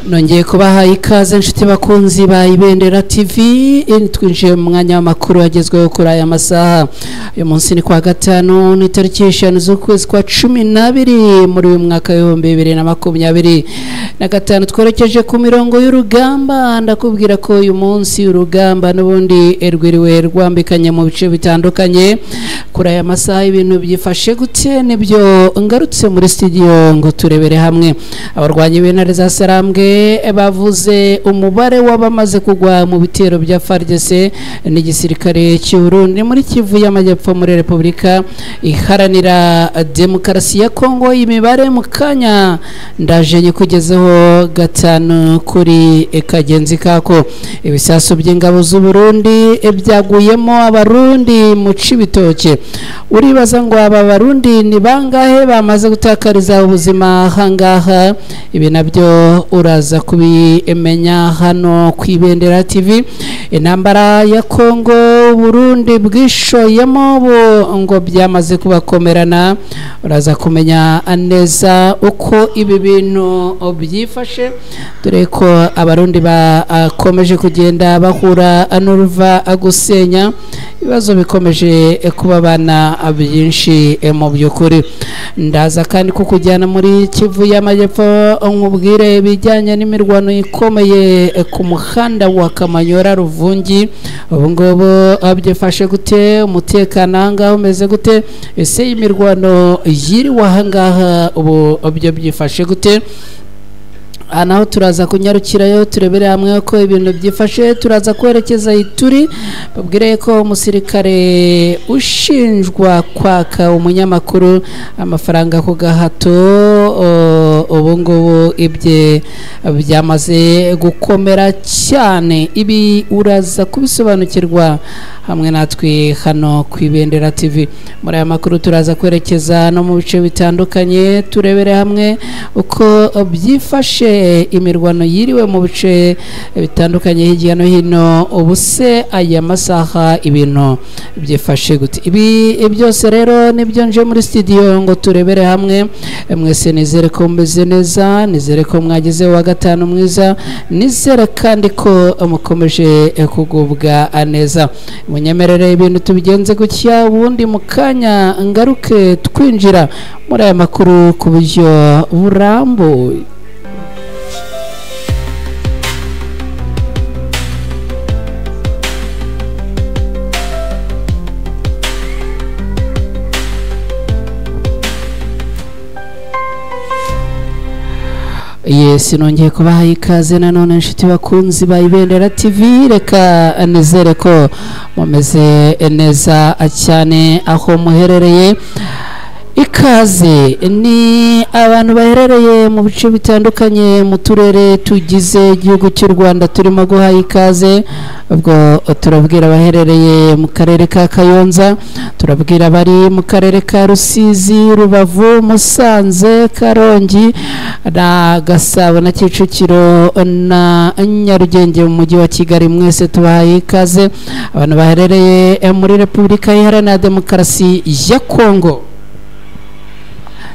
Nongeye kubaha ikaze inshuti bakunzi ba Ibendera TV, twinjiye mu mwanya w'amakuru agezweho kuri aya masaha. Uyu munsi ni kwa gatanu, ni tariki 5 z'ukwezi kwa 12 muri uyu mwaka 2025. Twerekeje ku mirongo y'urugamba. Ndakubwira ko uyu munsi urugamba n'ubundi rwiriwe rwambikanye mu bice bitandukanye. Kuri aya masaha ibintu byifashe gute? Nibyo ngarutse muri studio ngo turebere hamwe. Abarwanyi b'intare za Sarambwe bavuze umubare w'abamaze kugwa mu bitero bya FARDC n'igisirikare cy'u Burundi muri Kivu y'Amajyepfo muri Repubulika Iharanira Demokarasi ya Kongo. Imibare mu kanya ndaje nyikugezeho gatanu kuri kagenzi kako. Ibisasu by'ingabo z'u Burundi byaguyemo abarundi mu Cibitoke. Uribaza ngo aba barundi ni bangahe bamaze gutakariza ubuzima hangaha? Ibi nabyo uraza kubimenya hano ku Ibendera TV. Intambara ya Kongo Burundi bwishoyemo ngo byamaze kubakomerana. Uraza kumenya neza uko ibi bintu byifashe, dore ko abarundi bakomeje kugenda bahura n'uruva gusenya. Ibibazo bikomeje kubabana byinshi mu by'ukuri. Ndaza kandi kukujyana muri Kivu y'Amajyepfo nkubwire ibijyanye n'imirwano ikomeye ku muhanda wa Kamanyora Ruvungi. Ubu ngubu byifashe gute? Umutekano ahangaha umeze gute? Ese imirwano yiriwe ahangaha ubu byo byifashe gute? Naho turaza kunyarukirayo turebere hamwe ko ibintu byifashe. Turaza kwerekeza Ituri, babwire ko umusirikare ushinjwa kwaka umunyamakuru amafaranga ku gahato ubu ngubu ibye byamaze gukomera cyane. Ibi uraza kubisobanukirwa hamwe natwe hano ku Ibendera TV. Muri aya makuru turaza kwerekeza no mu bice bitandukanye turebere hamwe uko byifashe imirwano yiriwe mu bice bitandukanye hirya no hino. Ubuse aya masaha ibintu byifashe gute? Ibi byose rero nibyo nje muri studio ngo turebere hamwe. Mwese nizere ko mumeze neza, nizere ko mwagize wa gatanu mwiza, nizere kandi ko mukomeje kugubwa neza. Munyemerere ibintu tubigenze gutya, ubundi mu kanya ngaruke twinjira muri aya makuru ku buryo burambuye. Yes, nongeye kubaha ikaze nanone inshuti bakunzi ba Ibendera TV. Reka nizere ko mumeze neza cyane aho muherereye. Ikaze ni abantu baherereye mu bice bitandukanye mu turere tugize igihugu cy'u Rwanda turimo guha ikaze. Ubwo turabwira abaherereye mu karere ka Kayonza, turabwira abari mu karere ka Rusizi, Rubavu, Musanze, Karongi na Gasabo na Kicukiro na Nyarugenge mu mujyi wa Kigali. Mwese tubahaye ikaze. Abantu baherereye muri Repubulika Iharanira Demokarasi ya Kongo,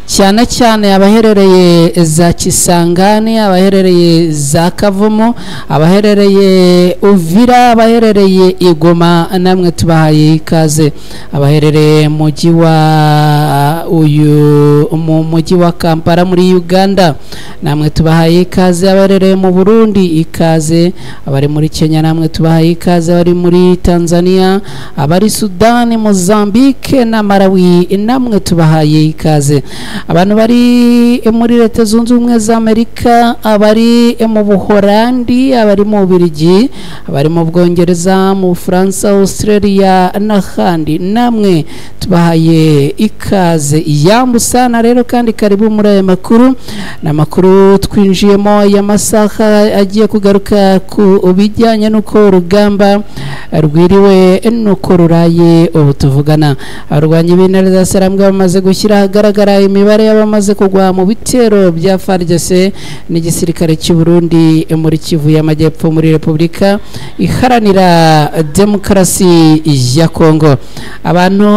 cyane cyane abaherereye za Kisangani, abaherereye za Kavumu, abaherereye Uvira, abaherereye Igoma, namwe tubahaye ikaze. Abaherereye mujyi wa uyu mu mujyi wa Kampala muri Uganda, namwe tubahaye ikaze. Abaherereye mu Burundi ikaze, abari muri Kenya namwe tubahaye ikaze, abari muri Tanzania, abari Sudani, Mozambique na Malawi namwe tubahaye ikaze. Abantu bari muri Leta Zunze Ubumwe za Amerika, abari mu Buholandi, abari mu Bubiligi, abari mu Bwongereza, mu Bufaransa, Australia n'ahandi, namwe tubahaye ikaze. Yambusana rero kandi karibu muri aya makuru. Ni amakuru twinjiyemo y'amasaha agiye kugaruka ku bijyanye n'uko urugamba rwiriwe n'uko ruraye ubu tuvugana. Abarwanyi b'intare za Sarambwe bamaze gushyira ahagaragara imibare Imibare y'abamaze kugwa mu bitero bya FARDC n'igisirikare cy'u Burundi muri Kivu y'Amajyepfo muri Repubulika Iharanira Demokarasi ya Kongo. Abantu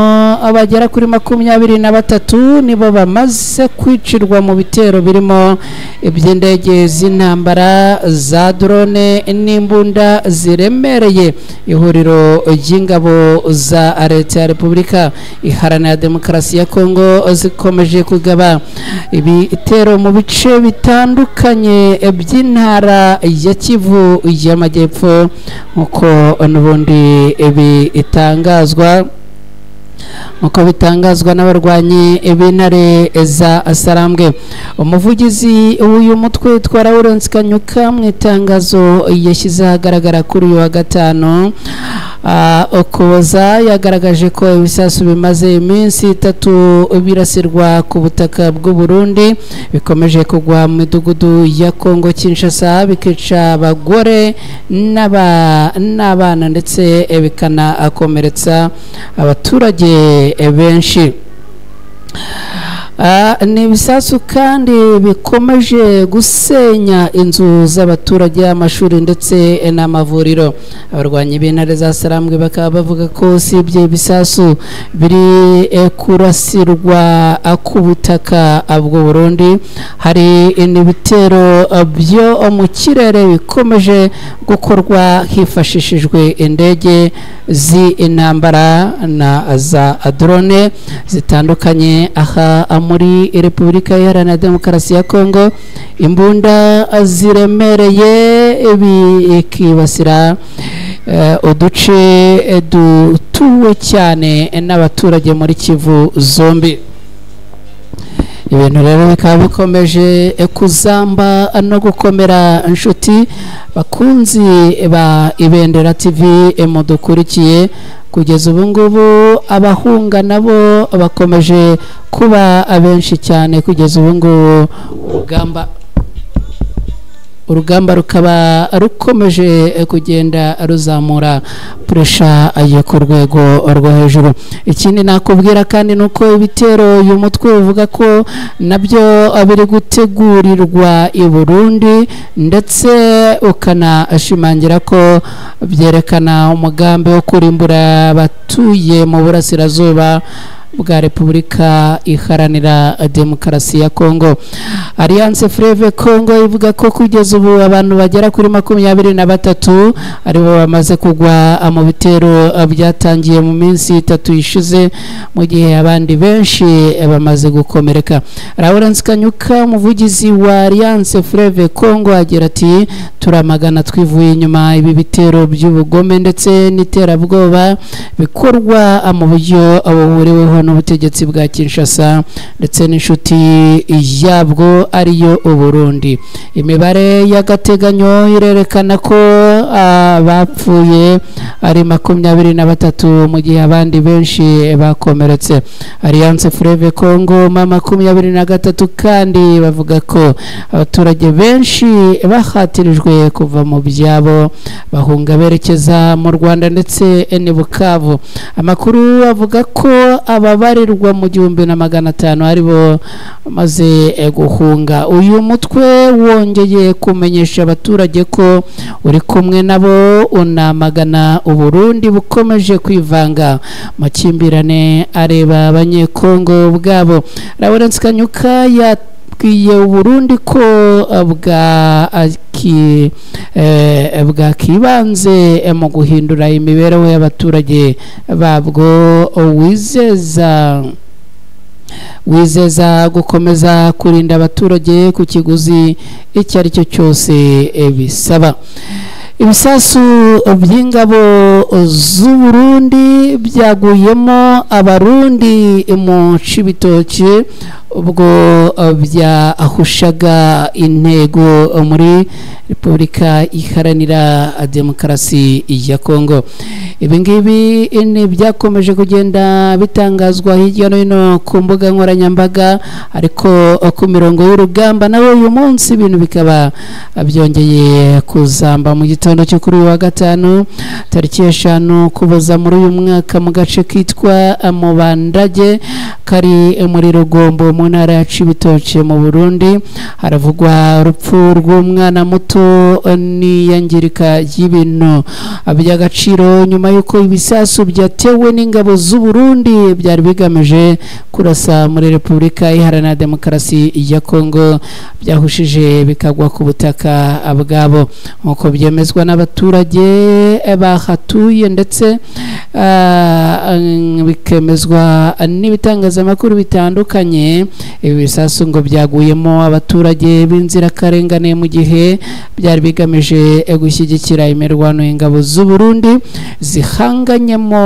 bagera kuri 23 nibo bamaze kwicirwa mu bitero birimo iby'indege z'intambara za drone n'imbunda ziremereye. Ihuriro ry'ingabo za Leta ya Repubulika Iharanira Demokarasi ya Kongo zikomeje kugaba ibitero mu bice bitandukanye by'intara ya Kivu y'Amajyepfo, nk'uko n'ubundi bitangazwa nkuko bitangazwa n'abarwanyi b'intare za Sarambwe. Umuvugizi w'uyu mutwe witwa Lawrence Kanyuka mu itangazo yashyize ahagaragara kuri uyu wa gatanu Ukuboza yagaragaje ko ibisasu bimaze iminsi 3 birasirwa ku butaka bw'u Burundi bikomeje kugwa mu midugudu ya Kongo Kinshasa, bikica abagore n'abana ndetse bikanakomeretsa abaturage benshi. Ni ibisasu kandi bikomeje gusenya inzu z'abaturage, amashuri ndetse n'amavuriro. Abarwanyi b'intare za Sarambwe bakaba bavuga ko usibye ibisasu biri kurasirwa ku butaka bw'u Burundi, hari n'ibitero byo mu kirere bikomeje gukorwa hifashishijwe indege z'intambara na za drone zitandukanye. Aha muri Repubulika Iharanira Demokarasi ya Kongo imbunda ziremereye bikibasira uduce dutuwe cyane n'abaturage muri Kivu zombi. Ibintu rero bikaba bikomeje kuzamba no gukomera. Inshuti bakunzi ba Ibendera TV mudukurikiye, kugeza ubu ngubu abahunga nabo bakomeje kuba abenshi cyane. Kugeza ubu ngubu urugamba rukaba rukomeje kugenda ruzamura puresha yo ku rwego rwo hejuru. Ikindi nakubwira kandi nuko ibitero uyu mutwe uvuga ko nabyo biri gutegurirwa i Burundi, ndetse ukanashimangira ko byerekana umugambi wo kurimbura abatuye mu burasirazuba bwa Repubulika Iharanira Demokarasi ya Kongo. Alliance Fleuve Congo ivuga ko kugeza ubu abantu bagera kuri 23 aribo bamaze kugwa mu bitero byatangiye mu minsi 3 ishize, mu gihe abandi benshi bamaze gukomereka. Lawrence Kanyuka, umuvugizi wa Alliance Fleuve Congo, agira ati: turamagana twivuye inyuma ibi bitero by'ubugome ndetse n'iterabwoba bikorwa mu buryo buhuriweho n'ubutegetsi bwa Kinshasa ndetse n'inshuti yabwo ariyo Uburundi. Imibare y'agateganyo irerekana ko abapfuye ari 23 mu gihe abandi benshi bakomeretse. Alliance Fleuve Congo 23 kandi bavuga ko abaturage benshi bahatirijwe kuva mu byabo bahunga berekeza mu Rwanda ndetse n'i Bukavu. Amakuru avuga ko ababarirwa mu 1500 aribo bamaze guhunga. Uyu mutwe wongeye kumenyesha abaturage ko uri kumwe nabo, unamagana Uburundi bukomeje kwivanga makimbirane areba abanyekongo ubwabo. Lawrence Kanyuka yabwiye Uburundi ko bwakibanze mu guhindura imibereho y'abaturage babwo, wizeza gukomeza kurinda abaturage ku kiguzi icyo ari cyo cyose bisaba. Ibisasu by'ingabo z'u Burundi byaguyemo abarundi mu Cibitoke ubwo byahushaga intego muri Repubulika Iharanira Demokarasi ya Kongo. Ibi ngibi ni byakomeje kugenda bitangazwa hirya no hino ku mbuga nkoranyambaga, ariko ku mirongo y'urugamba nawe uyu munsi ibintu bikaba byongeye kuzamba. Mu gitondo cyo kuri uyu wa gatanu tariki 5 Ukuboza muri uyu mwaka, mu gace kitwa Mubandage kari muri Rugombo mu ntara ya Cibitoke mu Burundi haravugwa urupfu rw'umwana muto n'iyangirika ry'ibintu by'agaciro nyuma y'uko ibisasu byatewe n'ingabo z'u Burundi byari bigamije kurasa muri Repubulika Iharanira Demokarasi ya Kongo byahushije bikagwa ku butaka bwabo, nk'uko byemezwa n'abaturage bahatuye ndetse bikemezwa n'ibitangazamakuru bitandukanye. Ibi bisasu ngo byaguyemo abaturage b'inzirakarengane mu gihe byari bigamije gushyigikira imirwano y'ingabo z'u Burundi zihanganyemo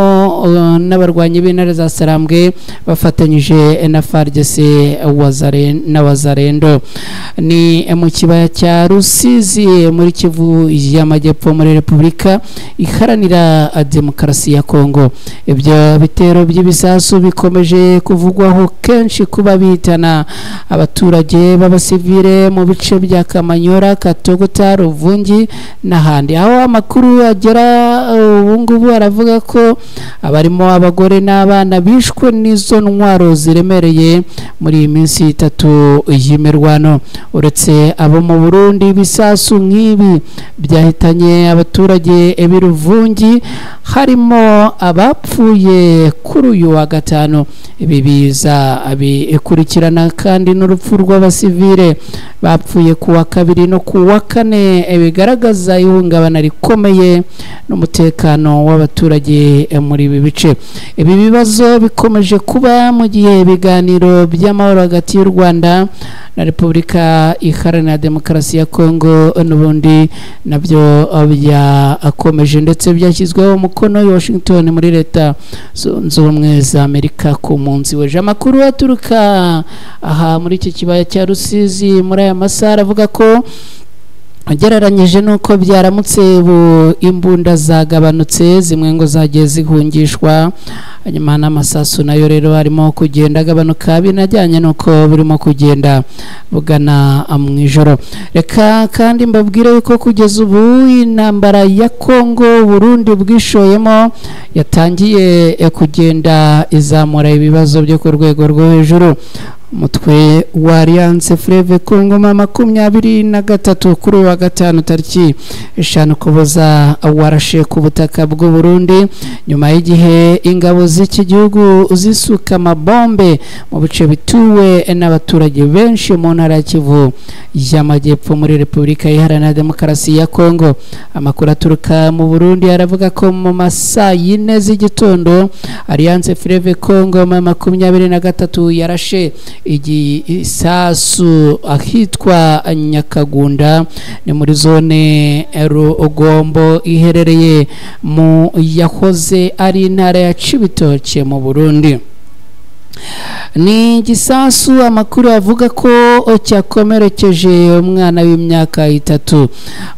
n'abarwanyi b'intare za Sarambwe bafatanyije na FARDC na Wazarendo. Ni mu kibaya cya Rusizi muri Kivu y'Amajyepfo muri Repubulika Iharanira Demokarasi ya Kongo. Ibyo bitero by'ibisasu bikomeje kuvugwaho kenshi kuba bihitana abaturage b'abasivile mu bice bya Kamanyora, Katogota, Ruvungi n'ahandi. Aho amakuru agera ubu ngubu aravuga ko abarimo abagore n'abana bishwe n'izo ntwaro ziremereye muri iyi minsi itatu y'imirwano. Uretse abo mu Burundi, ibisasu nk'ibi byahitanye abaturage b'i Ruvungi harimo abapfuye kuri uyu wa gatanu. Ibi biza bikurikirana kandi n'urupfu rw'abasivile bapfuye ku wa kabiri no ku wa kane, bigaragaza ihungabana rikomeye n'umutekano w'abaturage muri ibi bice. Ibi bibazo bikomeje kuba mu gihe ibiganiro by'amahoro hagati y'u Rwanda na Repubulika Iharanira Demokarasi ya Kongo n'ubundi nabyo byakomeje ndetse byashyizweho umukono i Washington muri Leta Zunze Ubumwe za Amerika ku munsi w'ejo. Amakuru aturuka aha muri iki kibaya cya Rusizi muri aya masaha aravuga ko ugereranyije n'uko byaramutse ubu imbunda zagabanutse, zimwe ngo zagiye zihungishwa, hanyuma n'amasasu nayo rero arimo kugenda agabanuka binajyanye n'uko burimo kugenda bugana mu ijoro. Reka kandi mbabwire yuko kugeza ubu intambara ya Kongo Burundi bwishoyemo yatangiye kugenda izamura ibibazo byo ku rwego rwo hejuru. Umutwe wa Alliance Fleuve Congo 23 kuri wa gatanu tariki 5 Ukuboza warashe ku butaka bw'u Burundi nyuma y'igihe ingabo z'iki gihugu zisuka amabombe mu bice bituwe n'abaturage benshi mu ntara ya Kivu y'Amajyepfo muri Repubulika Iharanira Demokarasi ya Kongo. Amakuru aturuka mu Burundi aravuga ko mu masaa 4 z'igitondo Alliance Fleuve Congo 23 yarashe igisasu ahitwa Nyakagunda, ni muri zone Rugombo iherereye mu yahoze ari intara ya Cibitoke mu Burundi. Ni igisasu amakuru avuga ko cyakomerekeje umwana w'imyaka 3.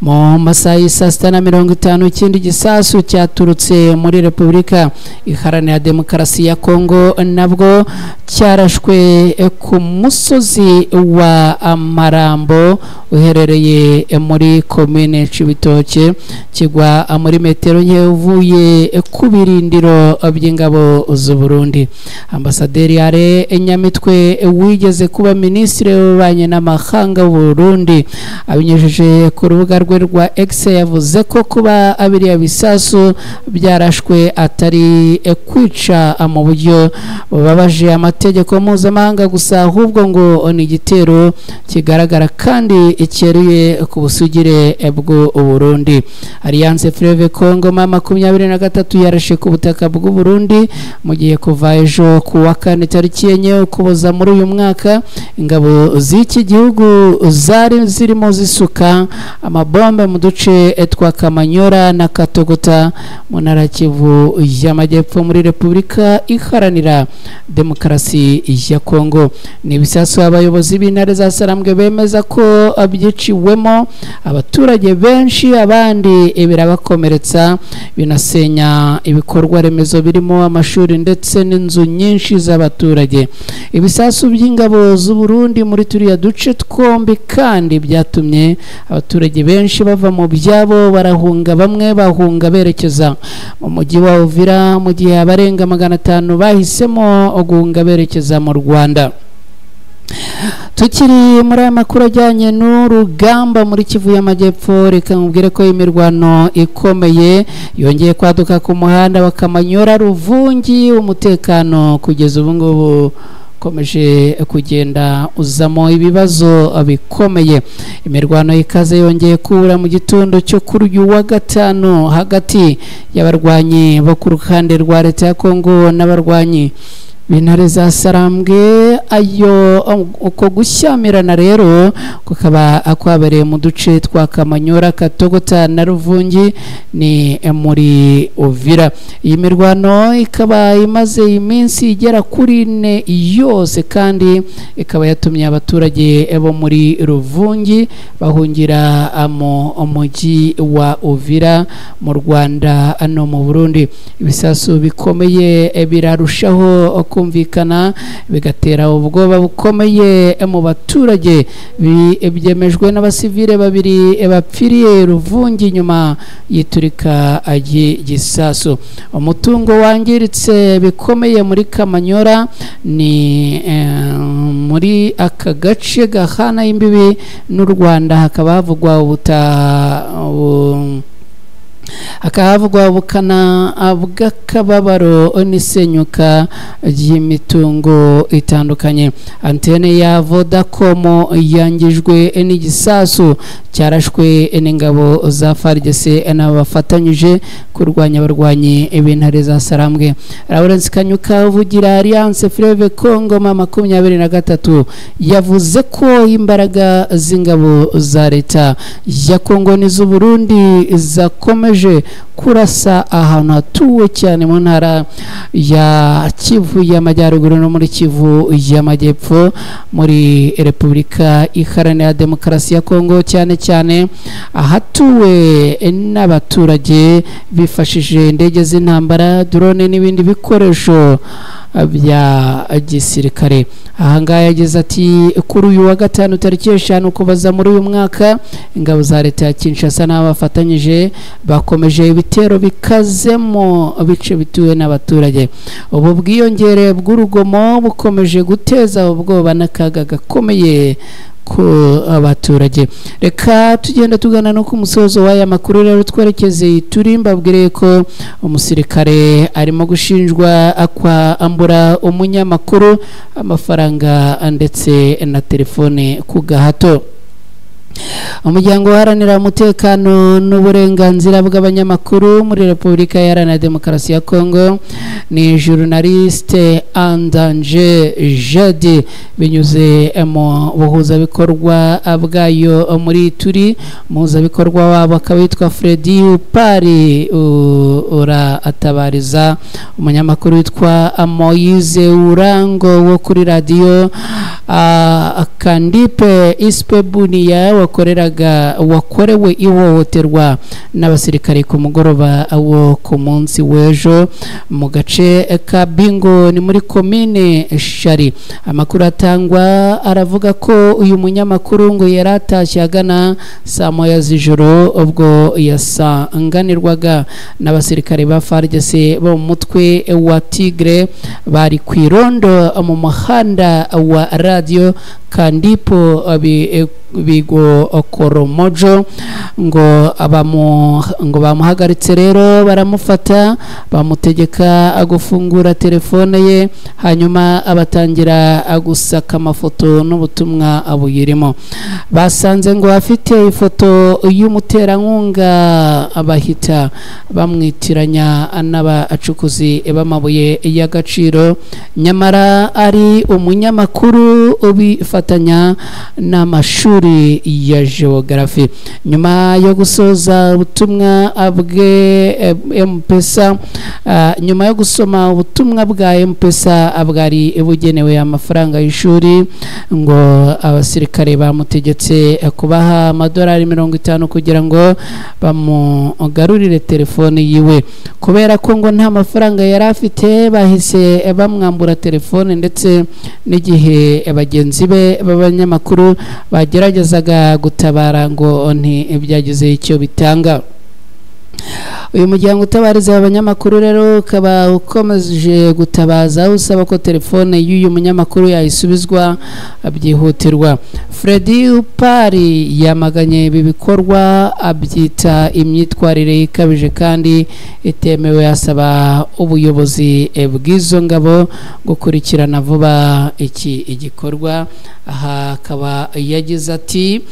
Mu masaha y'i 6:50 ikindi gisasu cyaturutse muri Repubulika Iharanira Demokarasi ya Kongo nabwo cyarashwe ku musozi wa Amarambo uherereye muri komine Cibitoke, kigwa muri metero nke uvuye ku birindiro by'ingabo z'u Burundi. Ambasaderi Are Nyamitwe wigeze kuba minisitiri w'ububanyi n'amahanga w'u Burundi abinyujije ku rubuga rwe rwa X yavuze ko kuba abiriya bisasu byarashwe atari kwica mu buryo bubabaje amategeko mpuzamahanga gusa, ahubwo ngo ni igitero kigaragara kandi cyeruye ku busugire bw'u Burundi. Alliance Fleuve Congo 23 yarashe ku butaka bw'u Burundi mu gihe kuva ejo ku wa kane tariki 4 Ukuboza muri uyu mwaka ingabo z'iki gihugu zari zirimo zisuka amabombe mu duce twa Kamanyora na Katogota mu ntara ya Kivu y'Amajyepfo muri Repubulika Iharanira Demokarasi ya Kongo. Ni ibisasu abayobozi b'intare za Sarambwe bemeza ko byiciwemo abaturage benshi, abandi birabakomeretsa, binasenya ibikorwa remezo birimo amashuri ndetse n'inzu nyinshi z'abaturage. Ibisasu by'ingabo z'u Burundi muri turiya duce twombi kandi byatumye abaturage benshi bava mu byabo barahunga, bamwe bahunga berekeza mu mujyi wa Uvira, mu gihe abarenga 500 bahisemo guhunga berekeza mu Rwanda. Tukiri muri aya makuru ajyanye n'urugamba muri Kivu y'Amajyepfo, reka nkubwire ko imirwano ikomeye yongeye kwaduka ku muhanda wa Kamanyora Ruvungi. Umutekano kugeza ubu ngubu ukomeje kugenda uzamo ibibazo bikomeye. Imirwano ikaze yongeye kubura mu gitondo cyo kuri uyu wa gatanu hagati y'abarwanyi bo ku ruhande rwa leta ya Kongo n'abarwanyi b'intare za Sarambwe. Ayo uko gushyamirana rero kukaba kwabereye mu duce twa Kamanyora, Katogota na Ruvungi ni muri Uvira. Iyi mirwano ikaba imaze iminsi igera kuri 4 yose, kandi ikaba yatumye abaturage bo muri Ruvungi bahungira mu mujyi wa Uvira mu Rwanda no mu Burundi. Ibisasu bikomeye birarushaho kumvikana bigatera ubwoba bukomeye mu baturage. Byemejwe n'abasivile babiri bapfiriye Ruvungi nyuma yiturika gisasu. Umutungo wangiritse bikomeye muri Kamanyora ni muri aka gace gahana imbibi n'u Rwanda, hakaba havugwa ubukana bw'akababaro n'isenyuka ry'imitungo itandukanye. Antene ya Vodacom yangijwe n'igisasu cyarashwe n'ingabo za FARDC n'abafatanyije kurwanya abarwanyi b'intare za Sarambwe. Lawrence Kanyuka uvugira Alliance Fleuve Congo M23 yavuze ko imbaraga z'ingabo za leta ya Kongo n'iz'u Burundi zakomeje kurasa ahantu hatuwe cyane mu ntara ya Kivu y'Amajyaruguru no muri Kivu y'Amajyepfo muri Repubulika Iharanira Demokarasi ya Kongo, cyane cyane ahatuwe n'abaturage bifashishije indege z'intambara, drone n'ibindi bikoresho bya gisirikare. Ahangaha yagize ati kuri uyu wa gatanu tariki 5 Ukuboza muri uyu mwaka, ingabo za leta ya Kinshasa n'abafatanyije bakomeje ibitero bikaze mu bice bituwe n'abaturage. Ubu bwiyongere bw'urugomo bukomeje guteza ubwoba n'akaga gakomeye ku abaturage. Reka tugenda tugana no ku musozo w'aya makuru rero, twerekeze turi mbabwire ko umusirikare arimo gushinjwa kwambura umunyamakuru amafaranga ndetse na telefone ku gahato. Umuryango uharanira umutekano n'uburenganzira bw'abanyamakuru muri Repubulika Iharanira Demokarasi ya Kongo ni Journaliste en Danger Jade, binyuze mu buhuzabikorwa bwayo muri Turi. Umuhuzabikorwa wabo akaba yitwa Freddy Upari uratabariza umunyamakuru witwa Moise Urango wo kuri radio Kandipe Ispe Bunia wakorewe ihohoterwa n'abasirikare ku mugoroba wo ku munsi w'ejo mu gace ka Bingo ni muri komine Shari. Amakuru atangwa aravuga ko uyu munyamakuru ngo yaratashye agana saa moya z'ijoro ubwo yasanganirwaga n'abasirikare ba FARDC bo mu mutwe wa Tigre bari ku irondo mu muhanda wa radio Kandipo Bigo Koromojo, ngo bamuhagaritse rero baramufata bamutegeka gufungura telefone ye, hanyuma abatangira gusaka amafoto n'ubutumwa abuyirimo. Basanze ngo afite ifoto y'umuterankunga abahita bamwitiranya n'abacukuzi b'amabuye y'agaciro, nyamara ari umunyamakuru ubifatanya n'amashuri ya geography. Nyuma yo gusoza ubutumwa bwe M-Pesa, nyuma yo gusoma ubutumwa bwa M-Pesa bwari bugenewe amafaranga y'ishuri, ngo abasirikare bamutegetse kubaha amadolari 50 kugira ngo bamugarurire telefone yiwe. Kubera ko ngo nta mafaranga yari afite, bahise bamwambura telefone, ndetse n'igihe bagenzi be b'abanyamakuru bageragezaga gutabara ngo ntibyagize icyo bitanga. Uyu muryango utabariza abanyamakuru rero ukaba ukomeje gutabaza usaba ko telefone y'uyu munyamakuru yayisubizwa byihutirwa. Freddy Upari yamaganye ibi bikorwa, abyita imyitwarire ikabije kandi itemewe, asaba ubuyobozi bw'izo ngabo gukurikirana vuba iki igikorwa. Aha akaba yagize ati: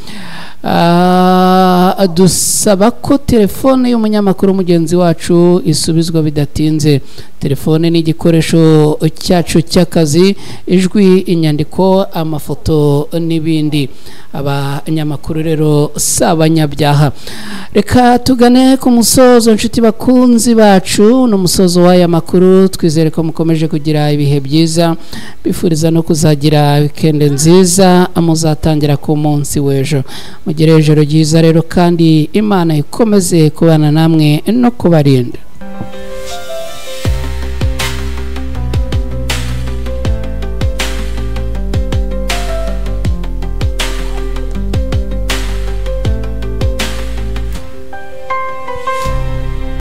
"Dusaba ko telefone y'umunyamakuru mugenzi wacu isubizwa bidatinze. Telefone ni igikoresho cyacu cy'akazi, ijwi, inyandiko, amafoto n'ibindi. Abanyamakuru rero si abanyabyaha." Reka tugane ku musozo, inshuti bakunzi bacu, ni umusozo w'aya makuru. Twizere ko mukomeje kugira ibihe byiza, bifuriza no kuzagira wikende nziza muzatangira ku munsi w'ejo. Mugire ijoro ryiza rero, kandi Imana ikomeze kubana namwe no kubarinda.